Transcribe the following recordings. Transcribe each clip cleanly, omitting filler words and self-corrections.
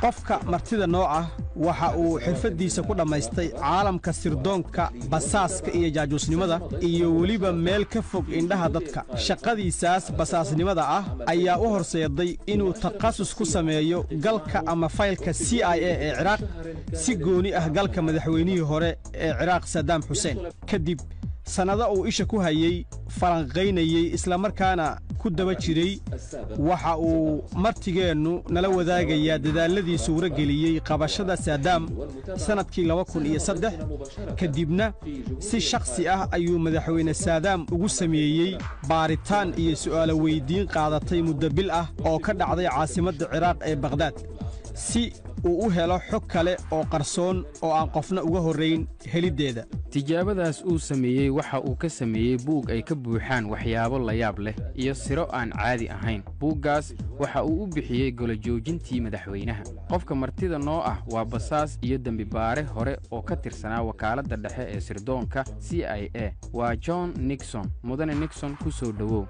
Qofka martida noo ah waxa uu xirfaddiisa ku dhammaystay caalamka sirdoonka, basaaska iyo jaajuusnimada, iyo weliba meel ka fog indhaha dadka. Shaqadiisaas basaasnimada ah ayaa u horseeday inuu takhasus ku sameeyo galka ama faylka CIA ee Ciraaq, si gooni ah galka madaxweynihii hore ee Ciraaq, Sadaam Xuseen. Kadib sannado uu isha ku hayey, falanqaynayey, islamarkaana ku daba jiray, waxa uu martigeennu nala wadaagayaa dadaalladii suuro geliyey qabashada Saadaam sannadkii 2003. Kadibna si shakhsi ah ayuu madaxweyne Saadaam ugu sameeyey baaritaan iyo su'aalo weyddiin qaadatay muddo bil ah oo ka dhacday caasimadda Ciraaq ee Bakhdaad, si uu u helo xog kale oo qarsoon oo aan qofna uga horrayn heliddeeda. Tijaabadaas uu sameeyey waxa uu ka sameeyey buug ay ka buuxaan waxyaabo layaab leh iyo siro aan caadi ahayn. Buuggaas waxa uu u bixiyey Golo-joojintii Madaxweynaha. Qofka martida noo ah waa basaas iyo dembibaare hore oo ka tirsanaa wakaaladda dhexe ee sirdoonka CIA. Waa John Nixon. Mudane Nixon, ku soo dhowow.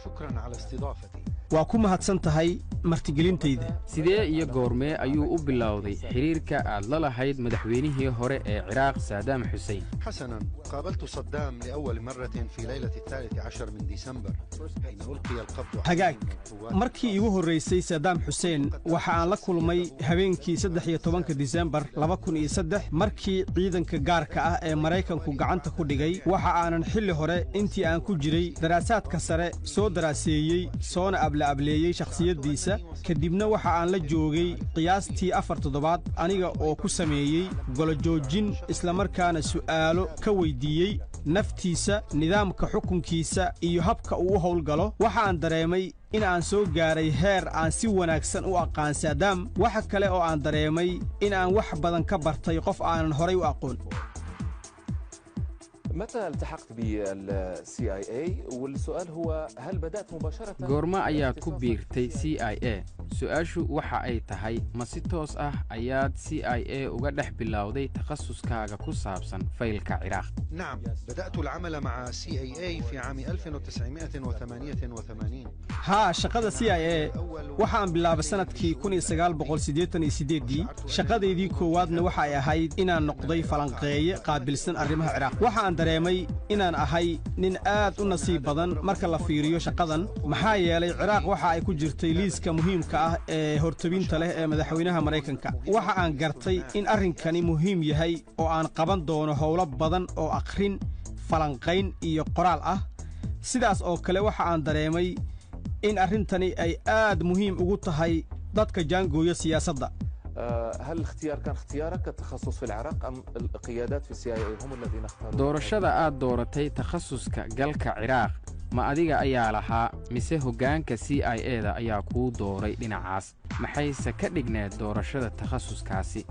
شكرا على استضافتي. Waa ku mahadsan tahay martigelintayda. Sidee iyo goormee ayuu u bilowday xidhiirka aad la lahayd madaxweynihii hore ee Ciraaq, Saadaam Xusein? حسنا، قابلت صدام لأول مرة في ليلة 13 من ديسمبر حين ألقي القبض عليه Hagaag. من القوات. Markii iigu horraysay Sadaam Xuseen waxa aan la kulmay habeenkii 13-ka Disembar 2003, markii ciidanka gaarka ah ee Maraykanku gacanta ku dhigay. Waxa aanan xilli hore, intii aan ku jiray daraasaadka sare, soo daraaseeyey soona ablaableeyey shakhsiyaddiisa. Kadibna waxa aan la joogay qiyaastii 4 toddobaad, aniga oo ku sameeyey golojoojin, islamarkaana su'aalo ka weyddiiyey naftiisa, nidaamka xukunkiisa iyo habka uu u howlgalo. Waxa aan dareemay in aan soo gaaray heer aan si wanaagsan u aqaan Saadaam. Waxa kale oo aan dareemay in aan wax badan ka bartay qof aanan horay u aqoon. متى التحقت بال CIA؟ والسؤال هو هل بدأت مباشرة Goorma ayaad ku biirtay CIA? Su'aashu waxa ay tahay, ma si toos ah ayaad CIA uga dhex bilowday takhasuskaaga ku saabsan faylka Ciraaq? نعم، بدأت العمل مع CIA في عام 1988. Haa, shaqada CIA waxaan bilaabay sannadkii 1988-dii. Shaqadaydii koowaadna waxa ay ahayd inaan noqday falanqeeye qaabilsan arrimaha Ciraaq. Waxa aan dareemay inaan ahay nin aad u nasiib badan marka la fiiriyo shaqadan, maxaa yeelay Ciraaq waxa ay ku jirtay liiska muhiimka ah ee hortobinta leh ee madaxweynaha Maraykanka. Waxa aan gartay in arrinkani muhiim yahay oo aan qaban doono howlo badan oo akhrin, falanqayn iyo qoraal ah. Sidaas oo kale waxa aan dareemay in arrintani ay aad muhiim ugu tahay dadka jaangooya siyaasadda. هل الاختيار كان اختيارك، التخصص في العراق، أم القيادات في CIA هم الذين اختاروا؟ Doorashada aad dooratay takhasuska galka Ciraaq ma adiga ayaa lahaa, mise hoggaanka CIA da ayaa kuu dooray dhinacaas? Maxayse ka dhigneed doorashada takhasuskaasi?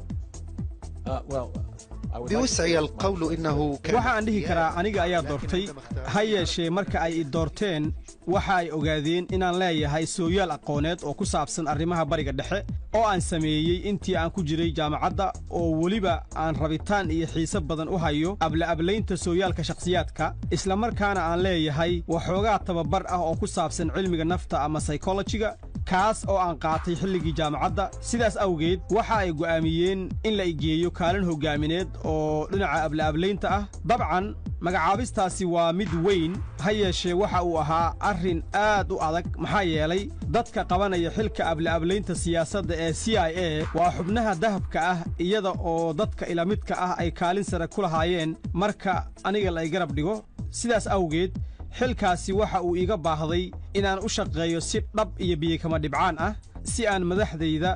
بوسعي القول إنه كان Waxa aan dhihi karaa aniga ayaa doortay. Ha yeeshee, marka ay i doorteen waxa ay ogaadeen inaan leeyahay sooyaal aqooneed oo ku saabsan arrimaha Bariga Dhexe oo aan sameeyey intii aan ku jiray jaamacadda, oo weliba aan rabitaan iyo xiise badan u hayo abla-ablaynta sooyaalka shakhsiyaadka, islamarkaana aan leeyahay waxoogaa tababar ah oo ku saabsan cilmiga nafta ama psychology-ga, kaas oo aan qaatay xilligii jaamacadda. Sidaas awgeed waxa ay go'aamiyeen in la igeeyo kaalin hoggaamineed oo dhinaca abla-ablaynta ah. Dabcan magacaabistaasi waa mid weyn, ha yeeshee waxa uu ahaa arrin aad u adag, maxaa yeelay dadka qabanaya xilka abla-ablaynta siyaasadda ee CIA waa xubnaha dahabka ah, iyada oo dadka ilamidka ah ay kaalin sare ku lahaayeen marka aniga la i garab dhigo. Sidaas awgeed xilkaasi waxa uu iiga baahday inaan u shaqeeyo si dhab iyo biyokama dhibcaan ah, si aan madaxdayda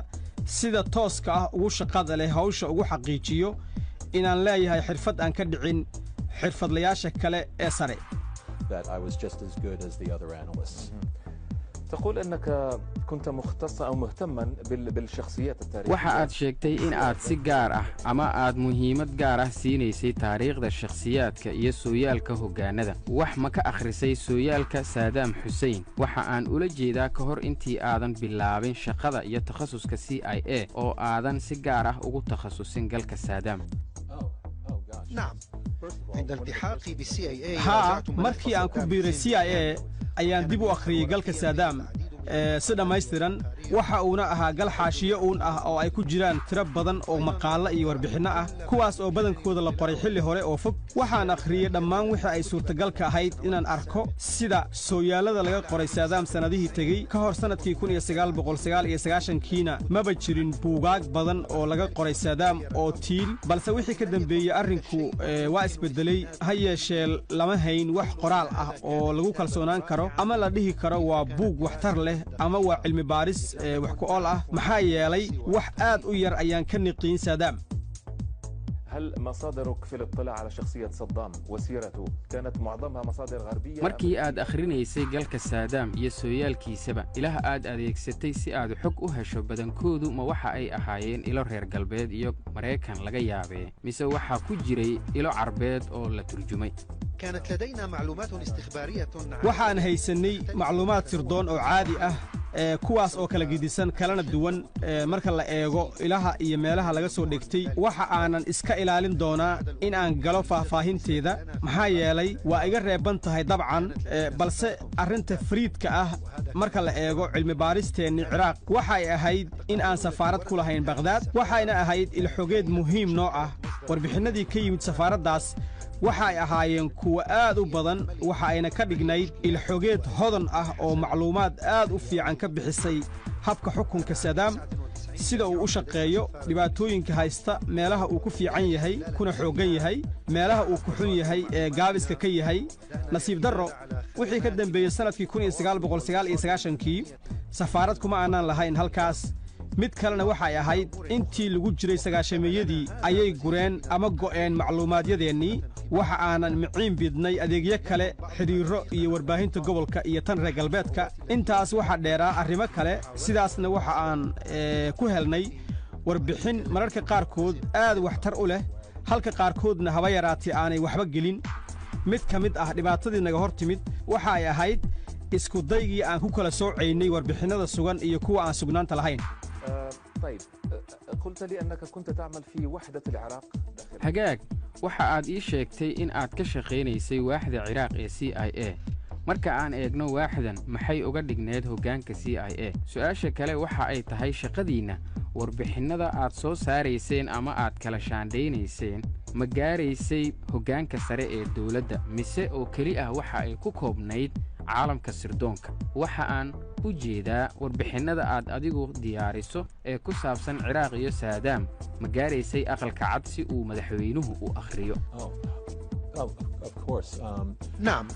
sida tooska ah ugu shaqada leh hawsha ugu xaqiijiyo inaan leeyahay xirfad aan ka dhicin xirfadlayaasha kale ee sare. That I was just as good as the other analysts. تقول أنك كنت مختصا أو مهتما بالشخصيات التاريخية. Waxa aad sheegtay in aad si gaar ah ama aad muhiimad gaar ah siinaysay taariikhda shakhsiyaadka iyo sooyaalka hoggaanada. Wax ma ka akhrisay sooyaalka Saadaam Xusein? Waxa aan ula jeedaa ka hor intii aadan bilaabin shaqada iyo takhasuska CIA oo aadan si gaar ah ugu takhasusin galka Saadaam. نعم، عند التحاقي بال CIA Haa, markii aan ku biiray CIA ayaan dib u akhriyey galka Saadaam. si dhammaystiran. Waxa uuna ahaa gal xaashiyo uun ah oo ay ku jiraan tiro badan oo maqaallo iyo warbixinno ah, kuwaas oo badankooda la qoray xilli hore oo fog. Waxaan akhriyey dhammaan wixii ay suurtagalka ahayd inaan arko, sida sooyaallada laga qoray Saadaam sannadihii tegey. Ka hor sannadkii 1999-kiina maba jirin buugaag badan oo laga qoray Saadaam oo tiil, balse wixii ka dambeeyey arrinku waa isbeddelay. Ha yeeshee, lama hayn wax qoraal ah oo lagu kalsoonaan karo ama la dhihi karo waa buug waxtar leh ama waa cilmi baaris wax ku ool ah, maxaa yeelay wax aad u yar ayaan ka niqiin Saadaam. هل مصادرك في الاطلاع على شخصية صدام وسيرته كانت معظمها مصادر غربية؟ Markii aad akhrinaysay galka Saadaam iyo sooyaalkiisaba, ilaah aad adeegsatay si aad xog u hesho badankoodu ma waxa ay ahaayeen ilo reer galbeed iyo Maraykan laga yaabee, mise waxaa ku jiray ilo Carbeed oo la turjumay? كانت لدينا معلومات استخبارية. Waxaan haysannay macluumaad sirdoon oo caadi ah, kuwaas oo kala gedisan kalena duwan marka la eego ilaha iyo meelaha laga soo dhegtay. Waxa aanan iska ilaalin doonaa in aan galo faahfaahinteeda, maxaa yeelay waa iga reeban tahay dabcan, balse arrinta fariidka ah marka la eego cilmi baaristeennii Ciraaq waxay ahayd in aan safaarad ku lahayn Bakhdaad, waxayna ahayd ilxogeed muhiim noo ah. Warbixinnadii ka yimid safaaraddaas waxa ay ahaayeen kuwa aad u badan, waxa ayna ka dhignayd ilxogeed hodan ah oo macluumaad aad u fiican ka bixisay habka xukunka Sadaam, sida uu u shaqeeyo, dhibaatooyinka haysta, meelaha uu ku fiican yahay kuna xooggan yahay, meelaha uu ku xun yahay ee gaabiska ka yahay. Nasiib darro, wixii ka dambeeyey sannadkii 1999-kii safaarad kuma aanaan lahayn halkaas. Mid kalena waxay ahayd intii lagu jiray sagaashameeyadii ayay gureen ama go'een macluumaadyadeenii. Waxa aanan miciin bidnay adeegyo kale, xidhiirro iyo warbaahinta gobolka iyo tan reer galbeedka. Intaas waxaa dheeraa arrimo kale. Sidaasna waxa aan ku helnay warbixin mararka qaarkood aad waxtar u leh, halka qaarkoodna haba yaraatee aanay waxba gelin. Mid ka mid ah dhibaatadii naga hor timid waxa ay ahayd iskudaygii aan ku kala soocaynay warbixinnada sugan iyo kuwa aan sugnaanta lahayn. طيب، قلت لي أنك كنت تعمل في وحدة العراق داخل Hagaag, waxa aad ii sheegtay in aad ka shaqaynaysay waaxda Ciraaq ee CIA. Marka aan eegno waaxdan, maxay uga dhigneed hoggaanka CIA? Su'aasha kale waxa ay tahay, shaqadiinna warbixinnada aad soo saarayseen ama aad kala shaandhaynayseen ma gaaraysay hoggaanka sare ee dowladda, mise oo keli ah waxa ay ku koobnayd caalamka sirdoonka? Waxa aan u jeedaa, warbixinnada aad adigu diyaariso ee ku saabsan Ciraaq iyo Saadaam ma gaaraysay Aqalka Cad si uu madaxweynuhu u akhriyo? Oh, of course. نعم،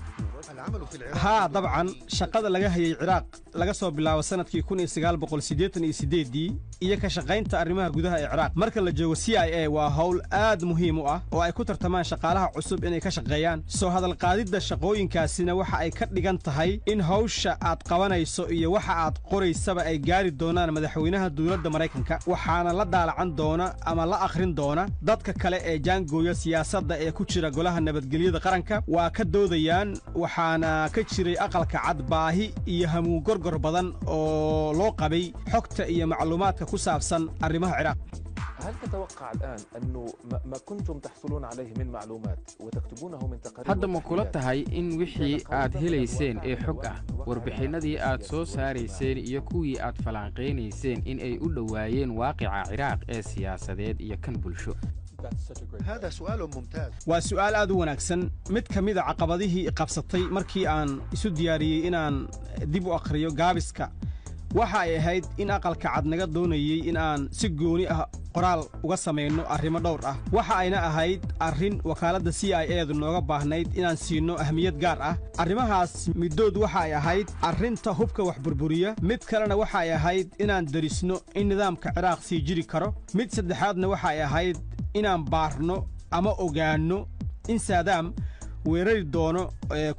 العمل في العراق. Haa, dabcan, shaqada laga hayay Ciraaq laga soo bilaabo sannadkii 1988-dii iyo ka shaqaynta arrimaha gudaha ee Ciraaq marka la joogo CIA waa hawl aad muhiim u ah oo ay ku tartamaan shaqaalaha cusub inay ka shaqeeyaan. Soo hadalqaadidda shaqooyinkaasina waxa ay ka dhigan tahay in hawsha aad qabanayso iyo waxa aad qoraysaba ay gaari doonaan madaxweynaha dowladda Maraykanka, waxaana la daalacan doona ama la akhrin doona dadka kale ee jaangooya siyaasadda ee ku jira Golaha Nabadgelyada Qaranka. Waa ka doodayaan, waxaana ka jiray Aqalka Cad baahi iyo hamuun gorgor badan oo loo qabay xogta iyo macluumaadka ku saabsan arrimaha Ciraaq. هل تتوقع الآن أنه ما كنتم تحصلون عليه من معلومات وتكتبونه من تقارير Hadda ma kula وتحليلات tahay in wixii aad helayseen ee xog ah, warbixinnadii aad soo saarayseen iyo kuwii aad falanqaynayseen, in ay u dhowaayeen waaqica Ciraaq ee siyaasadeed iyo kan bulsho? That's such a great هذا سؤال ممتاز. Waa su'aal aad u wanaagsan. Mid ka mid a caqabadihii i qabsatay markii aan isu diyaariyey inaan dib u akhriyo gaabiska waxa ay ahayd in Aqalka Cad naga doonayey in aan si gooni ah qoraal uga samayno arrimo dhowr ah, waxa ayna ahayd arrin wakaaladda CIA-du nooga baahnayd inaan siinno ahmiyad gaar ah. Arrimahaas middood waxa ay ahayd arrinta hubka wax burburiya, mid kalena waxa ay ahayd inaan derisno in nidaamka Ciraaq sii jiri karo, mid saddexaadna waxa ay ahayd inaan baarno ama ogaanno in Saadaam weerari doono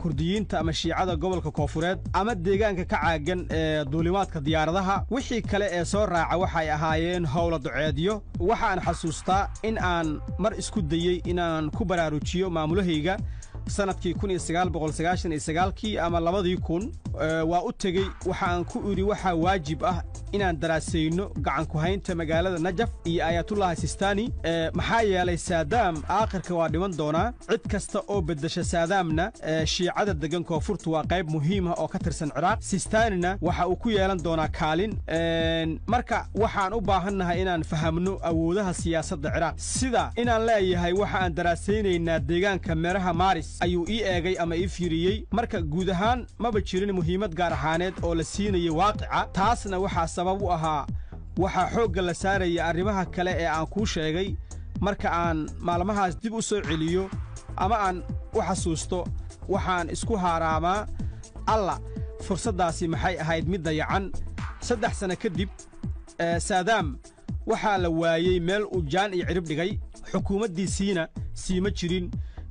Kurdiyiinta ama Shiicada gobolka koonfureed ama deegaanka ka caagan ee duulimaadka diyaaradaha. Wixii kale ee soo raaca waxay ahaayeen howla duceedyo. Waxaan xasuustaa in aan mar isku dayey inaan ku baraarujiyo maamulahayga Sannadkii 1999-kii ama 2000 waa u tegey. Waxaan ku idhi, waxaa waajib ah inaan daraasayno gacanku-haynta magaalada Najaf iyo Aayatullahi Sistani, maxaa yeelay Saadaam aakhirka waa dhiman doonaa. Cid kasta oo beddesha Saadaamna, Shiicada deggan koonfurtu waa qayb muhiimah oo ka tirsan Ciraaq, Sistaanina waxa uu ku yeelan doonaa kaalin. Marka waxaan u baahannahay inaan fahamno awoodaha siyaasadda Ciraaq. Sida inaan leeyahay waxa aan daraasaynaynaa deegaanka meeraha Maaris, ayuu ii eegay ama ii fiiriyey. Marka guud ahaan maba jirin muhiimad gaar ahaaneed oo la siinayay waaqica. Taasna waxaa sabab u ahaa waxaa xoogga la saaraya arrimaha kale ee aan kuu sheegay. Marka aan maalmahaas dib u soo celiyo ama aan u xasuusto, waxaan isku haaraamaa, "Alla, fursaddaasi maxay ahayd mid dayacan?" 3 sano kadib Saadaam waxaa la waayey meel uu jaan iyo cidhib dhigay, xukuumaddiisiina siima jirin.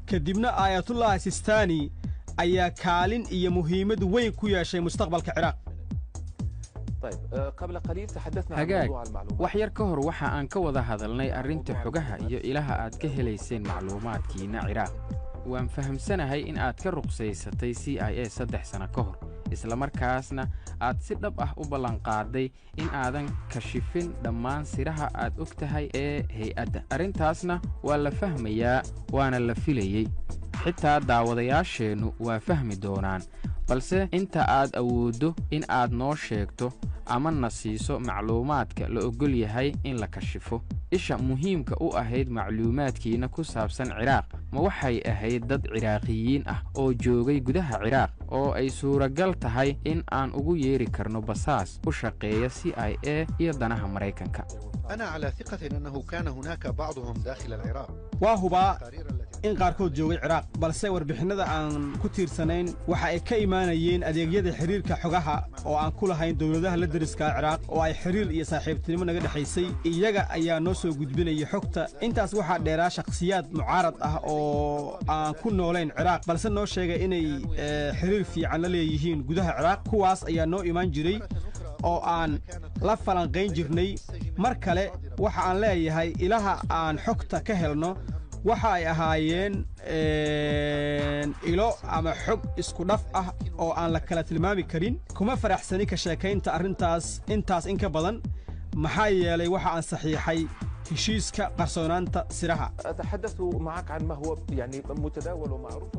Kadibna Aayatullaahi Sistaani ayaa kaalin iyo muhiimad weyn ku yeeshay mustaqbalka Ciraaq. طيب، قبل قليل تحدثنا عن Hagaag. موضوع المعلومات. Wax yar ka hor waxa aan ka wada hadalnay arrinta xogaha iyo ilaha aad ka helayseen macluumaadkiinna Ciraaq. Waan fahamsanahay in aad ka ruqsaysatay CIA 3 sano ka hor, islamarkaasna aad si dhab ah u ballanqaaday in aadan kashifin dhammaan siraha aad og tahay ee hay-adda. Arrintaasna waa la fahmayaa, waana la filayey, xitaa daawadayaasheennu waa fahmi doonaan. Balse inta aad awooddo in aad noo sheegto ama na siiso macluumaadka la oggol yahay in la kashifo, isha muhiimka u ahayd macluumaadkiina ku saabsan Ciraaq ma waxay ahayd dad Ciraaqiyiin ah oo joogay gudaha Ciraaq oo ay suuragal tahay in aan ugu yeeri karno basaas u shaqeeya CIA iyo danaha Maraykanka? أنا على ثقة أنه كان هناك بعضهم داخل العراق. Waa hubaa التقارير التي in qaarkood joogay Ciraaq, balse warbixinnada aan ku tiirsanayn waxa ay ka imaanayeen adeegyada xiriirka xogaha oo aan ku lahayn dowladaha la deriska Ciraaq oo ay xiriir iyo saaxiibtinimo naga dhexaysay. Iyaga ayaa noo soo gudbinaya xogta. Intaas waxaa dheeraa shakhsiyaad mucaarad ah oo aan ku noolayn Ciraaq, balse noo sheegay inay xiriir fiican la leeyihiin gudaha Ciraaq. Kuwaas ayaa noo imaan jiray oo aan la falanqayn jirnay. Mar kale waxa aan leeyahay, ilaha aan xogta ka helno waxa ay ahaayeen ilo ama xog isku dhaf ah oo aan la kala tilmaami karin. Kuma faraxsani ka sheekaynta arrintaas intaas in ka badan, maxaa yeelay waxa aan saxiixay heshiiska qarsoonaanta siraha. أتحدث معك عن ما هو يعني متداول ومعروف.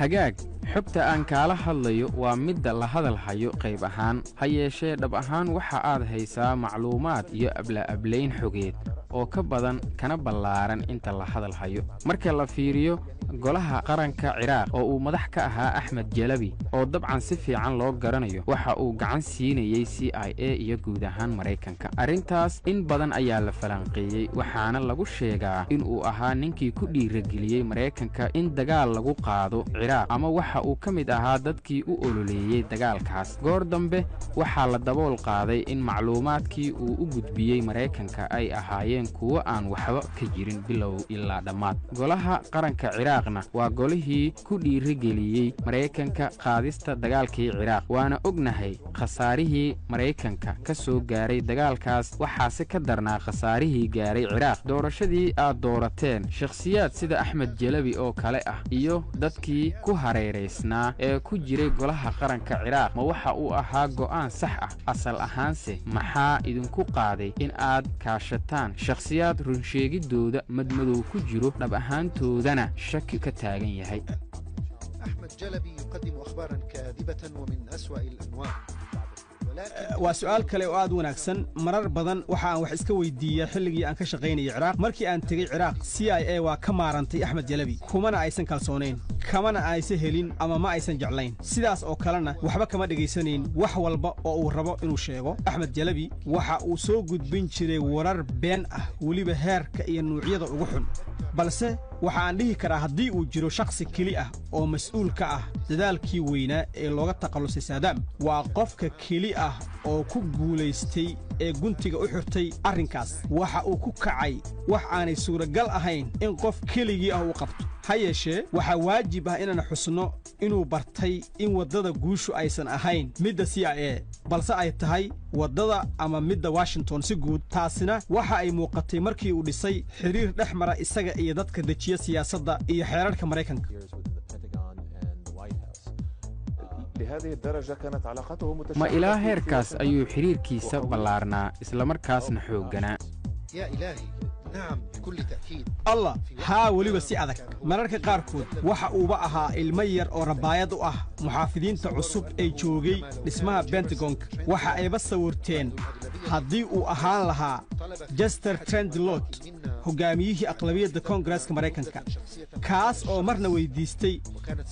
Hagaag. Xogta aan kaala hadlayo waa midda la hadal hayo qayb ahaan. Ha yeeshee dhab ahaan waxa aad haysaa macluumaad iyo abla-ablayn xogeed oo ka badan kana ballaaran inta la hadal hayo. Marka la fiiriyo Golaha Qaranka Ciraaq oo uu madax ka ahaa Axmed Jalabi, oo dabcan si fiican loo garanayo, waxa uu gacan siinayey CIA iyo guud ahaan Maraykanka. Arrintaas in badan ayaa la falanqeeyey, waxaana lagu sheegaa inuu ahaa ninkii ku dhiirageliyey Maraykanka in dagaal lagu qaado Ciraaq, ama waxa uu ka mid ahaa dadkii u ololeeyey dagaalkaas. Goor dambe waxaa la dabool qaaday in macluumaadkii uu u gudbiyey Maraykanka ay ahaayeen kuwo aan waxba ka jirin bilow ilaa dhammaad. Golaha Qaranka Ciraaqna waa golihii ku dhiirigeliyey Maraykanka qaadista dagaalkii Ciraaq, waana ognahay khasaarihii Maraykanka ka soo gaaray dagaalkaas. Waxaase ka darnaa khasaarihii gaaray Ciraaq. Doorashadii aad doorateen shakhsiyaad sida Axmed Jalabi oo kale ah iyo dadkii ku hareeraysnaa ee ku jiray Golaha Qaranka Ciraaq, ma waxa uu ahaa go'aan sax ah? Asal ahaanse maxaa idinku qaaday in aad kaashataan shakhsiyaad runsheegiddooda madmadow ku jiro, dhab ahaantoodana shaki ka taagan yahay? أحمد جلبي يقدم أخبارا كاذبة ومن أسوأ الأنواع. Waa su'aal kale oo aad u wanaagsan. Marar badan waxa aan wax iska weydiiyaa xilligii aan ka shaqaynayay Ciraaq. Markii aan tegey Ciraaq, CIA waa ka maarantay Axmed Jalabi, kumana aysan kalsoonayn, kamana aysan helin ama ma aysan jeclayn. Sidaas oo kalena waxba kama dhegaysanayn wax walba oo uu rabo inuu sheego. Axmed Jalabi waxa uu soo gudbin jiray warar been ah, weliba heerka iyo nuucyada ugu xun. Balse waxa aan dhihi karaa, haddii uu jiro shakhsi keli ah oo mas'uul ka ah dadaalkii weynaa ee looga takhallusay Saadaam, waa qofka keli ah oo ku guulaystay ee guntiga u xirtay arrinkaas. Waxa uu ku kacay wax aanay suuragal ahayn in qof keligii ah uu qabto. Ha yeeshee waxaa waajib ah inaan xusno inuu bartay in waddada guushu aysan ahayn midda CIA, balse ay tahay waddada ama midda Washington si guud. Taasina waxa ay muuqatay markii uu dhisay xidhiir dhex mara isaga iyo dadka dejiya siyaasadda iyo xeerarka Maraykanka. لهذه الدرجة كانت علاقته Ma متشعبة ilaa في heerkaas واشنطن؟ ayuu xidhiirkiisa ballaarnaa islamarkaasna xoogganaa? يا إلهي، نعم، بكل تأكيد. Allah, haa, weliba si adag. Mararka qaarkood waxa uuba ahaa ilmo yar oo rabaayad u ah muxaafidiinta cusub ee joogay dhismaha Bentagonka. Waxa ayba sawirteen haddii uu ahaan lahaa Chester Trendlot, hoggaamiyihii aqlabiyadda Koongareeska Maraykanka, kaas oo marna weyddiistay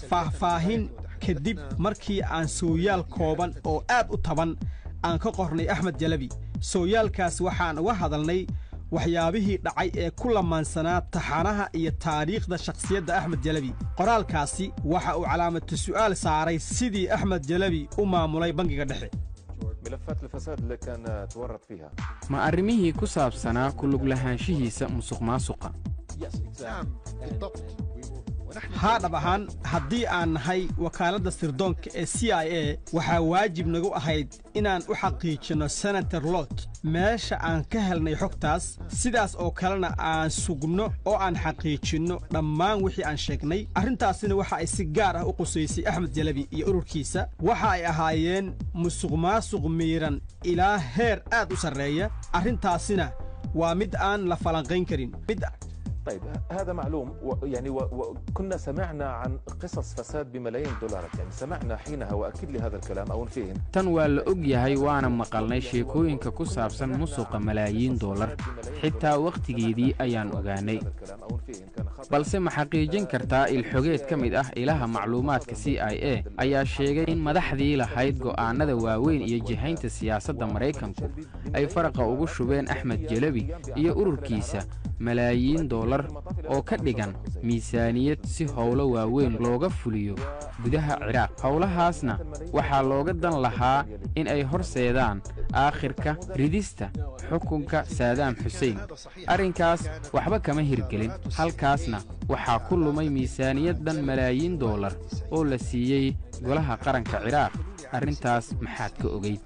faahfaahin kadib markii aan sooyaal kooban oo aad u taban aan ka qornay Axmed Jalabi. Sooyaalkaas waxaan uga hadalnay waxyaabihii dhacay ee ku lamaansanaa taxanaha iyo taariikhda shakhsiyadda Axmed Jalabi. Qoraalkaasi waxa uu calaamatu su'aal saaray sidii Axmed Jalabi u maamulay Bangiga Dhexe. ملفات الفساد اللي كان تورط فيها. Ma arrimihii ku saabsanaa ku lug lahaanshihiisa musuqmaasuqa? نعم، بالضبط، ونحن Haa, dhab ahaan haddii aan nahay wakaaladda sirdoonka ee CIA, waxaa waajib nagu ahayd inaan u xaqiijinno Senator Lot meesha aan ka helnay xogtaas, sidaas oo kalena aan sugno oo aan xaqiijinno dhammaan wixii aan sheegnay. Arrintaasina waxa ay si gaar ah u qusaysay Axmed Jalabi iyo ururkiisa. Waxa ay ahaayeen musuqmaasuq miiran ilaa heer aad u sarreeya. Arrintaasina waa mid aan la falanqayn karin mid طيب، هذا معلوم يعني وكنا سمعنا عن قصص فساد بملايين الدولارات، يعني سمعنا حينها، واكد لي هذا الكلام او انفيه. Tan waa la og yahay, waana maqalnay sheekooyinka ku saabsan musuqa malaayiin dollar. Xitaa wakhtigeedii ayaan ogaanay. هذا الكلام او انفيه ان كان خطأ. Balse ma xaqiijin kartaa ilxogeed ka mid ah ilaha macluumaadka CIA ayaa sheegay in madaxdii lahayd go'aannada waaweyn iyo jihaynta siyaasadda Maraykanku ay faraqa ugu shubeen Axmed Jelebi iyo ururkiisa malaayiin dollar oo ka dhigan miisaaniyad si howlo waaweyn looga fuliyo gudaha Ciraaq? Howlahaasna waxaa looga dan lahaa in ay horseedaan aakhirka ridista xukunka Saadaam Xuseen. Arrinkaas waxba kama hirgelin, halkaasna waxaa ku lumay miisaaniyad dhan malaayiin dollar oo la siiyey Golaha Qaranka Ciraaq. Arrintaas maxaad ka ogayd?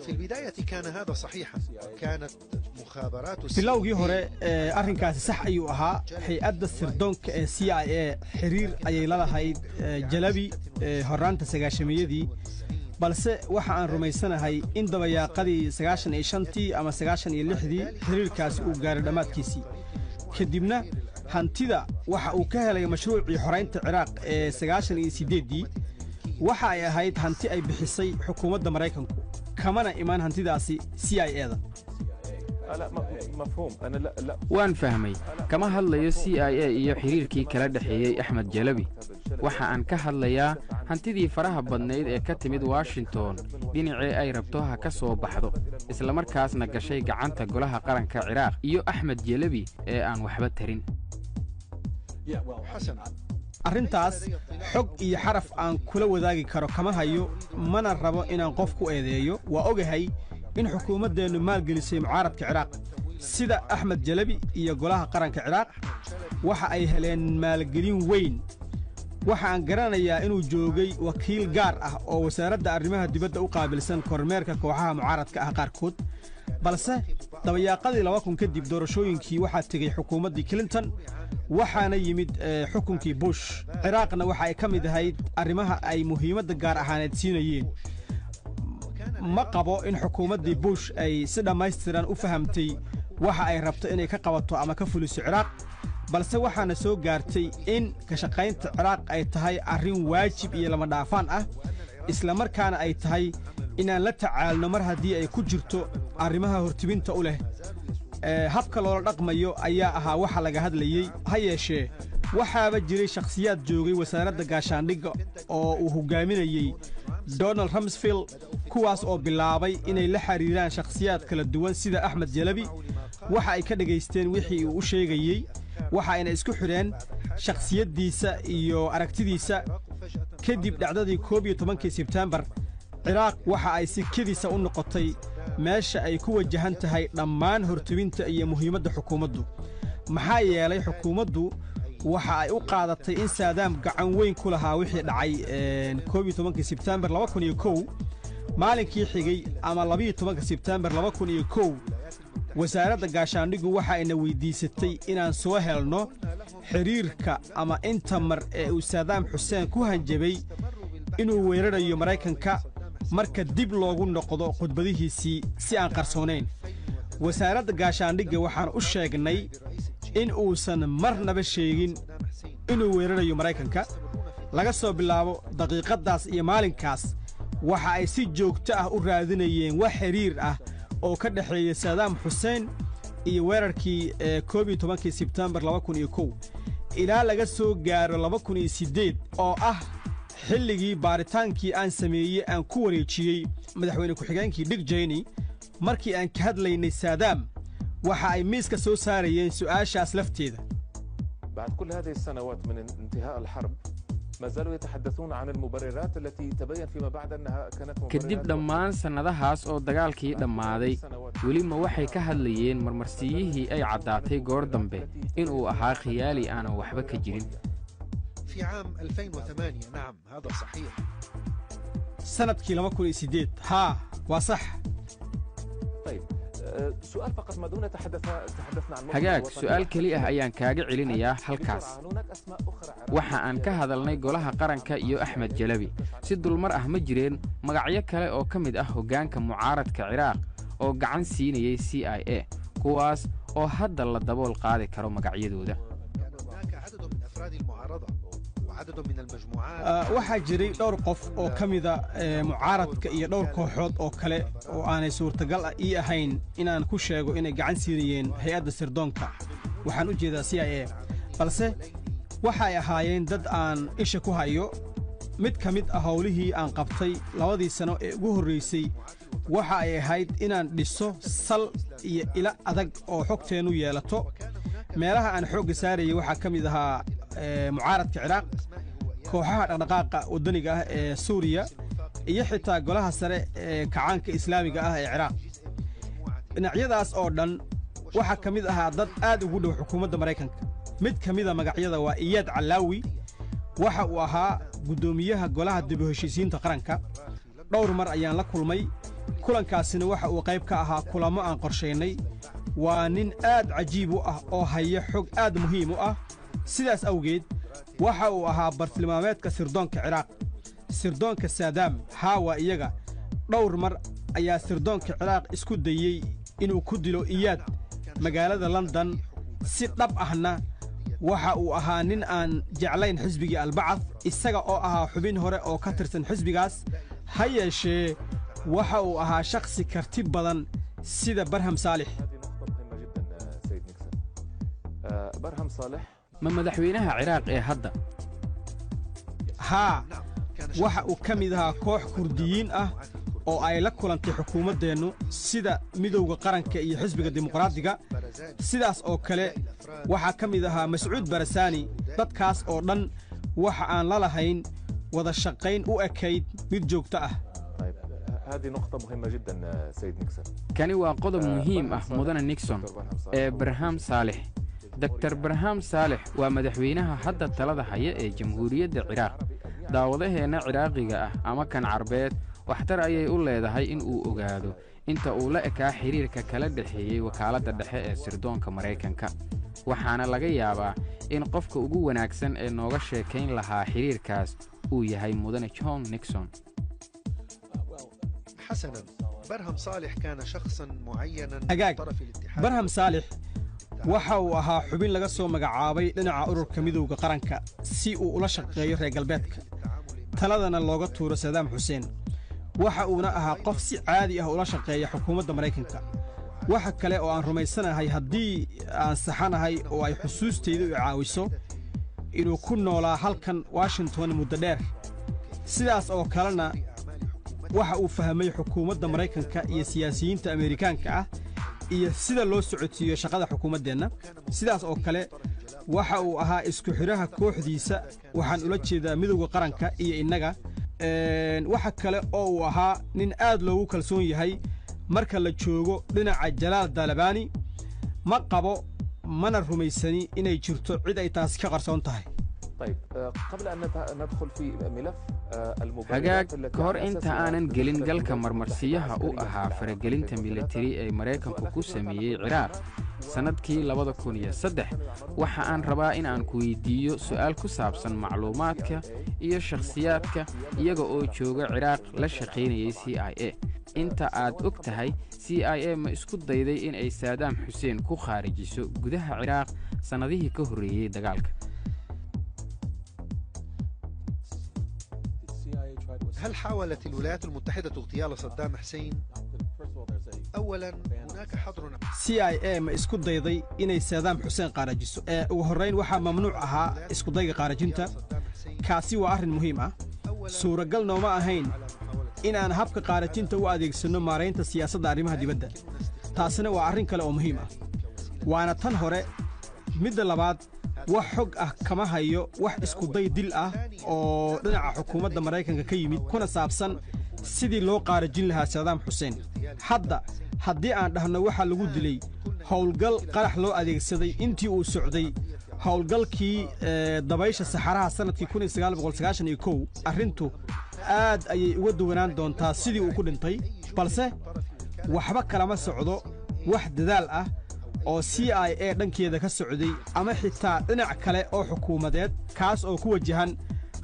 في البداية كان هذا صحيحا، كانت مخابرات Bilowgii hore ee arrinkaasi sax ayuu ahaa. Hay-adda sirdoonka ee CIA xiriir ayay la lahayd Jalabi horraanta 90-yadii, balse waxa aan rumaysanahay in dabayaaqadii 95-tii ama 96-dii xiriirkaasi uu gaaray dhammaadkiisii. Kadibna hantida waxa uu ka helay mashruucii xoraynta Ciraaq ee 98-dii waxa ay ahayd hanti ay bixisay xukuumadda Maraykanku, kamana imaan hantidaasi CIA-da. لا، مفهوم، انا لا لا. Waan fahmay. Kama hadlayo CIA iyo xidhiirkii kala dhexeeyey Axmed Jalabi. Waxa aan ka hadlayaa hantidii faraha badnayd ee ka timid Washington, dhinacii ay rabto ha ka soo baxdo, islamarkaasna gashay gacanta Golaha Qaranka Ciraaq iyo Axmed Jelebi ee aan waxba tarin. حسنا. Arrintaas xog iyo xaraf aan kula wadaagi karo kama hayo, mana rabo inaan qof ku eedeeyo. Waa ogahay in xukuumaddeennu maalgelisay mucaaradka Ciraaq sida Axmed Jalabi iyo Golaha Qaranka Ciraaq. Waxa ay heleen maalgelin weyn. Waxa aan garanayaa inuu joogay wakiil gaar ah oo Wasaaradda Arrimaha Dibadda u qaabilsan kormeerka kooxaha mucaaradka ah qaarkood. Balse dabayaaqadii 2000 kadib doorashooyinkii waxaa tegey xukuumaddii Clinton, waxaana yimid xukunkii Bush. Ciraaqna waxa ay ka mid ahayd arrimaha ay muhiimadda gaar ahaaneed siinayeen. Ma qabo in xukuumaddii Bush ay si dhammaystiran u fahamtay waxa ay rabto inay ka qabato ama ka fuliso Ciraaq, balse waxaana soo gaartay in ka shaqaynta Ciraaq ay tahay arrin waajib iyo lama dhaafaan ah, islamarkaana ay tahay inaan la tacaalno mar haddii ay ku jirto arrimaha hortibinta u leh. Habka loola dhaqmayo ayaa ahaa waxa laga hadlayey. Ha yeeshee, waxaaba jiray shakhsiyaad joogay Wasaaradda Gaashaandhigga oo uu hoggaaminayey Donald Rumsfeld, kuwaas oo bilaabay inay la xidhiiraan shakhsiyaad kala duwan sida Axmed Jalabi. Waxa ay ka dhegaysteen wixii uu u sheegayey, waxa ayna isku xidheen shakhsiyaddiisa iyo aragtidiisa. Kadib dhacdadii 11-kii Sebtembar, Ciraaq waxa ay si kedisa u noqotay meesha ay ku wajahan tahay dhammaan hortubinta iyo muhiimadda xukuumaddu, maxaa yeelay xukuumaddu waxa ay u qaadatay in Saadaam gacan weyn ku lahaa wixii dhacay 11-kii Sebtembar 2001. Maalinkii xigay ama 12-ka Sebtembar 2001, Wasaaradda Gaashaandhiggu waxa ayna weyddiisatay inaan soo helno xidhiirka ama inta mar ee uu Saadaam Xuseen ku hanjabay inuu weerarayo Maraykanka marka dib loogu noqdo khudbadihiisii si aan qarsoonayn. Wasaaradda gaashaandhigga waxaan u sheegnay in uusan marnaba sheegin inuu weerarayo Maraykanka. Laga soo bilaabo daqiiqaddaas iyo maalinkaas, waxa ay si joogto ah u raadinayeen wax xidhiir ah oo ka dhexeeya Saadaam Xuseen iyo weerarkii ee 11-kii Sebtembar 2001, ilaa laga soo gaaro 2008, oo ah xilligii baaritaankii aan sameeyey aan ku wareejiyey madaxweyne ku-xigeenkii Dick Cheney. Markii aan ka hadlaynay Saadaam, waxa ay miiska soo saarayeen su'aashaas lafteeda. بعد كل هذه السنوات من انتهاء الحرب، ما زالوا يتحدثون عن المبررات التي تبين فيما بعد أنها كانت Kadib مبررات dhammaan sannadahaas oo dagaalkii dhammaaday, weli ma waxay ka hadlayeen marmarsiyihii ay caddaatay goor dambe inuu ahaa khiyaali aanan waxba ka jirin? في عام 2008، نعم، هذا صحيح. Sannadkii 2008، haa، waa sax. طيب، سؤال فقط، ما دون تحدثنا عن Hagaag, su'aal keli ah ayaan kaaga celinayaa halkaas. هناك أسماء أخرى Waxa aan ka hadalnay Golaha Qaranka iyo Axmed Jalabi. Si dulmar ah, ma jireen magacyo kale oo ka mid ah hoggaanka mucaaradka Ciraaq oo gacan siinayay CIA, kuwaas oo hadda la dabool qaadi karo magacyadooda? كان هناك عدد من أفراد المعارضة وعدد من المجموعات Waxaa jiray dhowr qof oo ka mida mucaaradka iyo dhowr kooxood oo kale oo aanay suurtagal ii ahayn inaan ku sheego inay gacan siinayeen hay-adda sirdoonka, waxaan u jeedaa CIA, balse waxay ahaayeen dad aan isha ku hayo. Mid ka mid ah howlihii aan qabtay 2dii sano ee ugu horraysay waxa ay ahayd inaan dhiso sal iyo ilo adag oo xogteennu yeelato. Meelaha aan xoogga saarayay waxaa ka mid ahaa mucaaradka Ciraaq, kooxaha dhaqdhaqaaqa waddaniga ah ee Suuriya, iyo xitaa Golaha Sare ee Kacaanka Islaamiga ah ee Ciraaq. Dhinacyadaas oo dhan waxaa ka mid ahaa dad aad ugu dhow xukuumadda Maraykanka. Mid ka mida magacyada waa Iyaad Callaawi. Waxa uu ahaa guddoomiyaha Golaha Dib u Heshiisiinta Qaranka. Dhowr mar ayaan la kulmay, kulankaasina waxa uu qayb ka ahaa kulammo aan qorshaynay. Waa nin aad cajiib u ah oo haya xog aad muhiim u ah. Sidaas awgeed waxa uu ahaa bartilmaameedka sirdoonka Ciraaq, sirdoonka Saadaam. Haa, waa iyaga. Dhowr mar ayaa sirdoonka Ciraaq isku dayey inuu ku dilo Iyaad magaalada London. Si dhab ahna waxa uu ahaa nin aan jeclayn xisbigii Albacath, isaga oo ahaa xubin hore oo ka tirsan xisbigaas. Ha yeeshee, waxa uu ahaa shakhsi karti badan sida Barham Saalix. هذه نقطة مهمة جدا، سيد نيكسون، برهم صالح. Ma madaxweynaha Ciraaq ee hadda? Haa, waxa uu ka mid ahaa koox Kurdiyiin ah oo ay la kulantay xukuumaddeennu, sida Midowda Qaranka iyo Xisbiga Dimuqraadiga. Sidaas oo kale waxaa ka mid ahaa Mascuud Barasaani. Dadkaas oo dhan waxa aan la lahayn wada shaqayn u ekayd mid joogto ah. طيب، هذه نقطة مهمة جدا، سيد نيكسون. Kani waa qodob muhiim ah, mudane Nixon, ee Barham Saalix. Doktor Barham Saalix waa madaxweynaha hadda talada haya ee Jamhuuriyadda Ciraaq. Daawadaheenna Ciraaqiga ah ama kan Carbeed, waxtar ayay u leedahay in uu ogaado inta uu la ekaa xidhiirka kala dhexeeyey wakaaladda dhexe ee sirdoonka Maraykanka. Waxaana laga yaabaa in qofka ugu wanaagsan ee nooga sheekayn lahaa xidhiirkaas uu yahay mudane John Nixon. حسنا، برهم صالح كان شخصا معينا من Hagaag. طرف الاتحاد Barham Saalix waxa uu ahaa xubin laga soo magacaabay dhinaca ururka Midowda Qaranka si uu ula shaqeeyo reer galbeedka, taladana looga tuuro Sadaam Xuseen. Waxa uuna ahaa qof si caadi ah ula shaqeeya xukuumadda Maraykanka. Waxa kale oo aan rumaysanahay, haddii aan saxanahay oo ay xusuustaydu i caawiso, inuu ku noolaa halkan Washington muddo dheer. Sidaas oo kalena waxa uu fahmay xukuumadda Maraykanka iyo siyaasiyiinta Ameerikaanka ah iyo sida loo socodsiiyo shaqada xukuumaddeenna. Sidaas oo kale waxa uu ahaa isku xidhaha kooxdiisa, waxaan ula jeedaa Midowda Qaranka iyo innaga. Waxa kale oo uu ahaa nin aad loogu kalsoon yahay marka la joogo dhinaca Jalaal Daalabaani. Ma qabo mana rumaysani inay jirto cid ay taasi ka qarsoon tahay. طيب، قبل أن ندخل في ملف Hagaag, ka hor inta aanan gelin galka marmarsiyaha u ahaa faragelinta militari ee Maraykanku ku sameeyey Ciraaq Sannadkii 2003. Waxa aan rabaa in aan ku weydiiyo su'aal ku saabsan macluumaadka iyo shakhsiyaadka iyaga oo jooga Ciraaq la shaqaynayay CIA. Inta aad og tahay, CIA ma isku dayday in ay Saadaam Xuseen ku khaarijiso gudaha Ciraaq sannadihii ka horreeyey dagaalka? هل حاولت الولايات المتحدة اغتيال صدام حسين؟ أولا، هناك حظر CIA ma isku dayday inay Saadaam Xuseen qaarajiso? Ee ugu horrayn, waxaa mamnuuc ahaa iskudayga qaarajinta. Kaasi waa arrin muhiim ah. Suuragal nooma ahayn inaan habka qaarajinta u adeegsanno maaraynta siyaasadda arrimaha dibadda. Taasina waa arrin kale oo muhiim ah, waana tan hore. Midda labaad, wax xog ah kama hayo wax iskuday dil ah oo dhinaca xukuumadda Maraykanka ka yimid, kuna saabsan sidii loo qaarajin lahaa Saadaam Xuseen. Hadda haddii aan dhahno waxaa lagu dilay howlgal qarax loo adeegsaday intii uu socday howlgalkii dabaysha saxaraha sannadkii, arrintu aad ayay uga duwanaan doontaa sidii uu ku dhintay. Balse waxba kalama socdo wax dadaal ah oo CIA dhankeeda ka socday ama xitaa dhinac kale oo xukuumadeed, kaas oo ku wajahan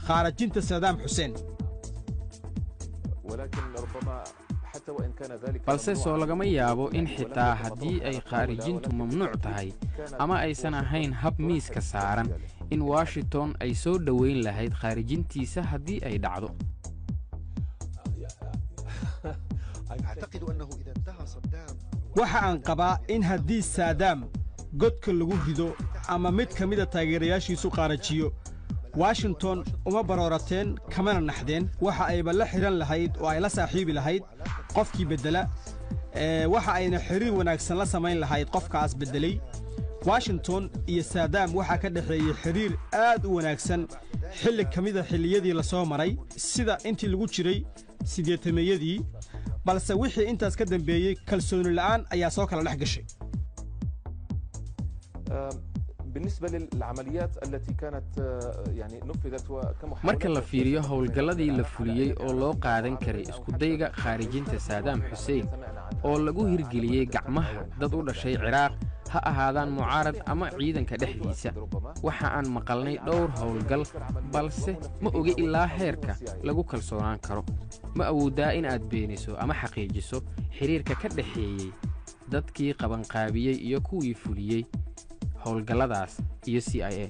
khaarajinta Saadaam Xuseen. ولكن ربما حتى وإن كان ذلك Balse soo lagama yaabo in xitaa haddii ay khaarijintu mamnuuc tahay ama aysan ahayn hab miiska saaran, in Washington ay soo dhoweyn lahayd khaarijintiisa haddii ay dhacdo? أعتقد أنه إذا انتهى صدام Waxa aan qabaa in haddii Saadaam godka lagu rido ama mid ka mida taageerayaashiisu qaarajiyo, Washington uma baroorateen kamana naxdeen. Waxa ayba la xidhan lahayd oo ay la saaxiibi lahayd qofkii beddela ee waxa ayna xiriir wanaagsan la samayn lahayd qofkaas beddelay. Washington iyo Saadaam waxaa ka dhexeeyey xiriir aad u wanaagsan xilli ka mida xilliyadii la soo maray, sida intii lagu jiray 80-meeyadii, balse wixii intaas ka dambeeyey kalsooni la'aan ayaa soo kala dhex gashay. بالنسبة للعمليات التي كانت يعني نفذت وكمحاولات Marka la fiiriyo howlgalladii la fuliyey oo loo qaadan karay iskudayga khaarijinta Saadaam Xuseen oo lagu hirgeliyey gacmaha dad u dhashay Ciraaq, ha ahaadaan mucaarad ama ciidanka dhexdiisa, waxa aan maqalnay dhowr howlgal, balse ma ogi ilaa heerka lagu kalsoonaan karo. Ma awooddaa in aad beeniso ama xaqiijiso xidhiirka ka dhexeeyey dadkii qabanqaabiyey iyo kuwii fuliyey howlgalladaas iyo CIA?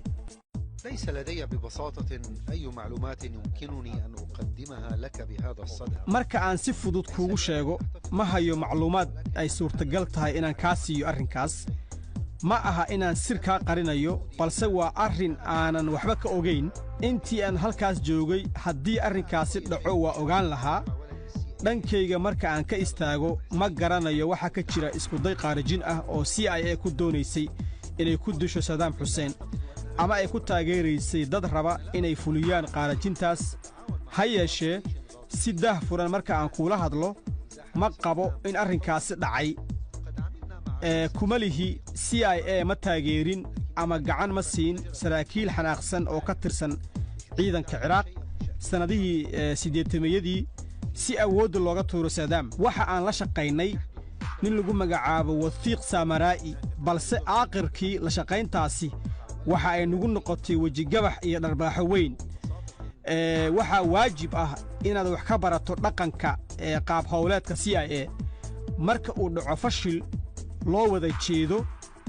ليس لدي ببساطة أي معلومات يمكنني أن أقدمها لك بهذا الصدد. Marka aan si fudud kuugu sheego, ma hayo macluumaad ay suurtagal tahay inaan kaa siiyo arrinkaas. Ma aha inaan sir kaa qarinayo, balse waa arrin aanan waxba ka ogayn. Intii aan halkaas joogay, haddii arrinkaasi dhaco, waa ogaan lahaa. Dhankayga marka aan ka istaago, ma garanayo waxa ka jira iskuday qaarijin ah oo CIA ku doonaysay inay ku disho Sadaam Xuseen ama ay ku taageeraysay dad raba inay fuliyaan qaarajintaas. Ha yeeshee, si daah furan marka aan kuula hadlo, ma qabo in arrinkaasi dhacay. Ee kuma lihi CIA ma taageerin ama gacan ma siin saraakiil xanaaqsan oo ka tirsan ciidanka Ciraaq sannadihii 80-meeyadii si awoodda looga tuuro Saadaam. Waxa aan la shaqaynay nin lagu magacaabo Wafiiq Saamaraa'i, balse aakhirkii la shaqayntaasi waxa ay nagu noqotay wejigabax iyo dharbaaxo weyn. Waxaa waajib ah inaad wax ka barato dhaqanka ee qaab howleedka CIA. Marka uu dhaco fashil loo wada jeedo,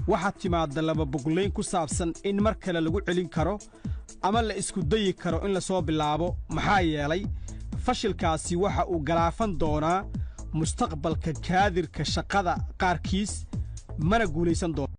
waxaa timaadda laba boglayn ku saabsan in mar kale lagu celin karo ama la isku dayi karo in la soo bilaabo, maxaa yeelay fashilkaasi waxa uu galaafan doonaa mustaqbalka kaadirka shaqada qaarkiis, mana guulaysan doono.